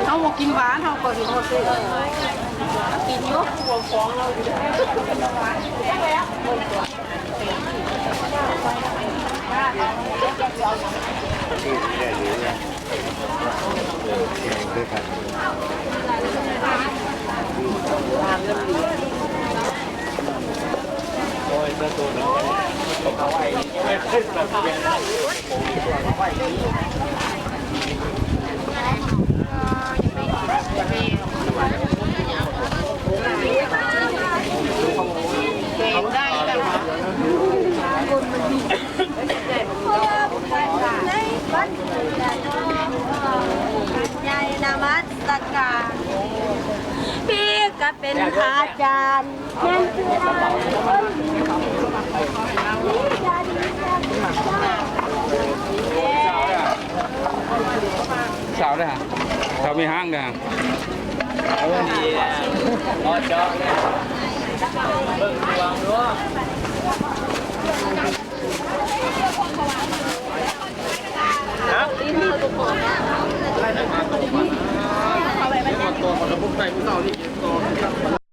ເຮົາບໍ່ກິນຫວານ ເຮົາກໍຊິບໍ່ຊື້ ກິນຢູ່ ຂອງເຮົາຢູ່. ໃຫຍ່ນະມັດສະການ ພີ່ກະເປັນອາຈານ. ສາວເດ້ອ ສາວມີຫ້າງເດ້ອ. ເອີ ດີເນາະ ເຈາະເບິ່ງດວງເນາະ. ເອົາໄປບັນດາ.